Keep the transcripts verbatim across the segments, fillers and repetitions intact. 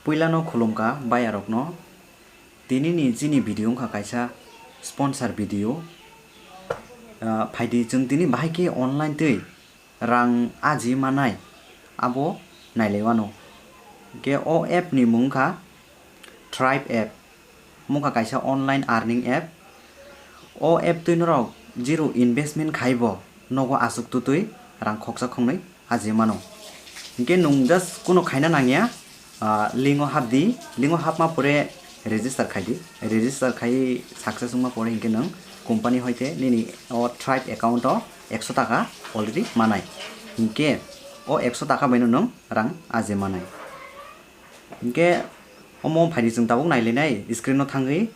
Puilano khulumkha bayarokno, tinini chini video wngkha kaisa sponsor video. Ah, phaidi chwng tini bahai khe online twi rang aji manai abo nailaiwano. Hwnkhe o app ni mung wngkha Thrive app, mungkha kaisa online earning app. O app twi norok zero investment khaibo nogo aswk tutwi rang khoksa khoknwi aji mano. Hwnkhe nwng just kuno khaina nangya, ah, link o hapdi, link o hapma pore register khaidi, register khai success wngma pore hwnkhe nwng company hoite nini o Thrive account o ekso taka already manai, hwnkhe o ekso taka baino nwng rang aji manai. Hwnkhe omo phaidi chwng tabuk nailainai screen o thangwi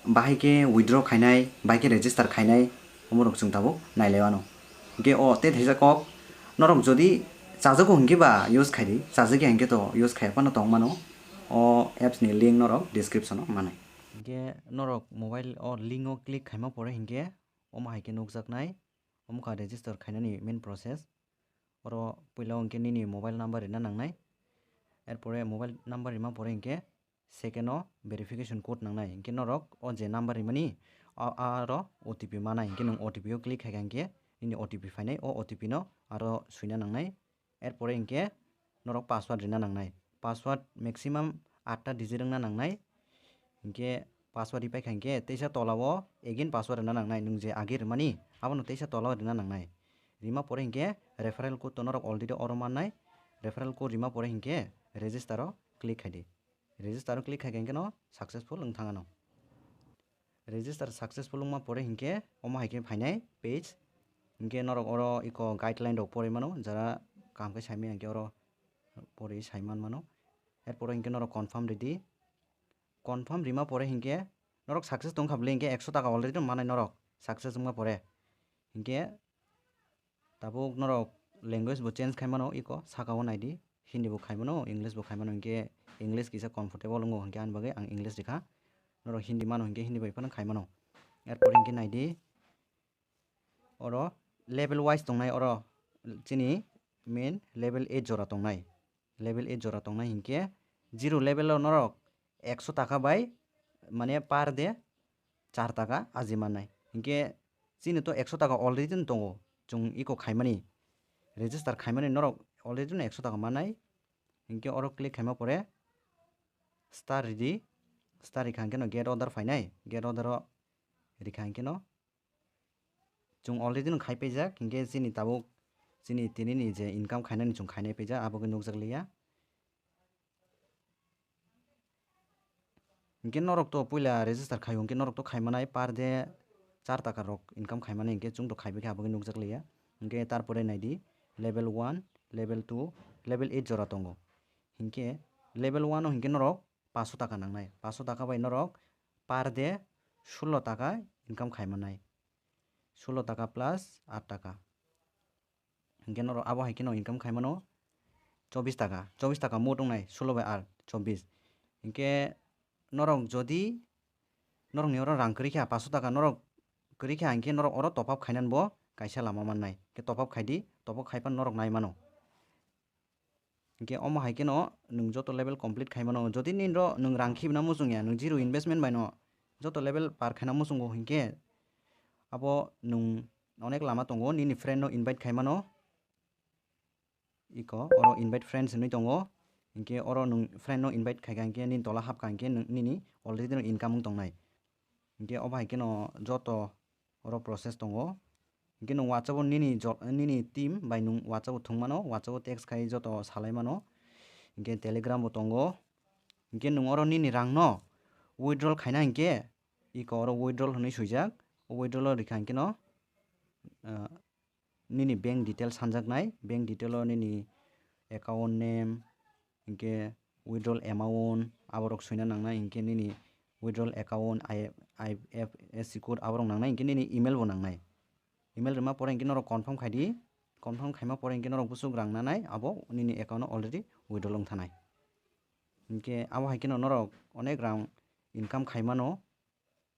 bahai khe withdraw khainai, bahai khe register khainai, omorok chwng tabuk nailaiwano. Hwnkhe o tei theisa kok norok jodi chajago hwnkhe ba use khaidi, chajagya hwnkhe to use khaiya phano tongmano. O apps ni link norok description o manai. Hwnkhe norok mobile o link o click khaima pore hwnkhe omo hai khe nukjaknai, omo kha register khainani main process. Oro puila hwnkhe nini mobile number rina nangnai, erpore mobile number rima pore hwnkhe second o verification code nangnai. Hwnkhe norok o je number rimani, a-, aro O T P manai. Hwnkhe nwng O T P o click khaikha hwnkhe nini O T P phainai, o O T P no aro swina nangnai. Erpore hwnkhe norok password rina nangnai. Password maximum atta digit wngna nangnai. Hwnkhe password ripaikha hwnkhe teisa tola o again password rina nangnai, nwng je age rwmani abono teisa tola o rina nangnai. Rima pore hwnkhe referral code to norok already oro mannai. Referral code rima pore hwnkhe register o click khaidi. Register o click khaikha hwnkhe no successful wng thangano. Register successful wngma pore hwnkhe omo hai khe phainai page. Hwnkhe norok oro iko guideline rok porwi mano, jara kaham khe saimanya hwnkhe oro porwi sai man mano. Erpore hwnkhe norok confirm ridi. Confirm rima pore hwnkhe norok success tongkha bwle hwnkhe ekso taka already manai norok success wngma pore. Hwnkhe tabuk norok language bo change khai mano, iko saka o naidi, Hindi bo khai mano, English bo khai mano, hwnkhe English kisa comfortable wngo, hwnkhe ani bagwi ang English rikha. Norok Hindi mano hwnkhe Hindi bai phano khai mano. Erpor hwnkhe naidi, oro level wise tongnai, oro chini main level eight jora tongnai. Level eight jora tongnai hwnkhe zero level o norok ekso taka bai, mane, per day char taka aji mannai. Hwnkhe chini to ekso taka already no tongo, chwng iko khaimani, register khaimani norok already no ekso taka mannai. Hwnkhe oro click khaima pore star ridi, star rikha hwnkhe no get order phainai, get order o rikha hwnkhe no chwng already no khai paijak, hwnkhe chini tabuk chini tinini je income khainani chwng khainai paijak, abo khe nukjak liya. Hwnkhe norok to puila register khaio, hwnkhe norok to khaimanai per day char taka rok income khaimanai, hwnkhe chwng to khaibai khe abo khe nukjak liya. Hwnkhe tarpore naidi level one, level two, level eight jora tongo. Hwnkhe level one o hwnkhe norok paso taka nangnai, paso taka bai norok per day sullo taka income khaimanai, sullo taka plus aat taka. Hwnkhe norok abo hai kheno income khaimano chobbish taka, chobbish taka mot wngnai, sullo bai aat, chobbish. Hwnkhe norok jodi norokni oro rang kwrwi kha, paso taka norok kwrwi kha, hwnkhe norok oro top up khainani bo kaisa lama mannai. Hwnkhe top up khaidi, top up khaiphano norok nai mano. Hwnkhe omo hai kheno nwng joto level complete khaimano. Jodi nini ro nwng rang khibina muchungya, nwng zero investment baino joto level par khaina muchungo, hwnkhe abo nwng onek lama tongo, nini friend no invite khaimano. Iko oro invite friends hinwi tongo, hwnkhe oro nwng friend no invite khaikha, hwnkhe nini tola hapkha, hwnkhe nwng, nini already no income wng tongnai. Hwnkhe obo hai kheno joto oro process tongo. Hwnkhe nwng WhatsApp o nini jo-, nini team bai nwng WhatsApp o thwng mano, WhatsApp o text khai joto salai mano. Hwnkhe Telegram bo tongo. Hwnkhe nwng oro nini rang no withdrawal khaina hwnkhe iko oro withdrawal hinwi swijak. O withdrawal o rikha hwnkhe no, ah, nini bank detail sanjaknai, bank detail o nini account name, hwnkhe withdrawal amount aborok swina nangnai, hwnkhe nini withdrawal account, I F S C code aborok nangnai, hwnkhe nini email bo nangnai. Email rwma pore hwnkhe norok confirm khaidi, confirm khaima pore hwnkhe norok bwswk rang nanai, abo nini account o already withdrawal wng thanai. Hwnkhe abo hai kheno norok onek rang income khaimano,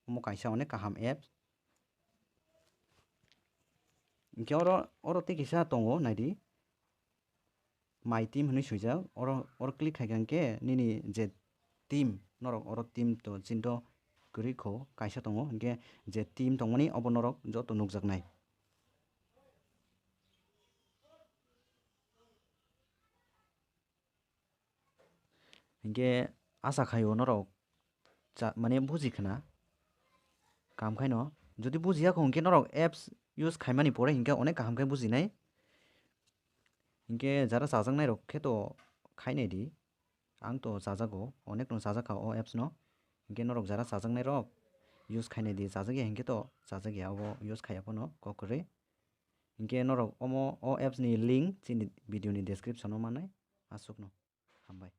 omo kaisa onek kaham apps. Hwnkhe oro, oro tei kisa tongo, naidi. My team hinwi swijak, oro, oro click khaikha hwnkhe nini je Theme, norok oro theme to chinto kwrwi kho kaisa tongo, hinkhe je theme tongmani obo norok joto nukjaknai. Hinkhe asa khaio norok cha-, mane buji khna. Kaham khaino, jodi bujiya kho hinkhe norok apps use khaimani pore hinkhe onek kaham khe bujinai. Hinkhe jara chajaknai rok khe to khainai di. Ang to chajago, onek no chajak kha o apps no. Hinkhe norok jara chajaknai rok use khainai di, chajakya hinkhe to chajakya, obo use khaiya phano kok kwrwi. Hinkhe norok omo o apps ni link chini video ni description o mannai. Aswkno. Hambai.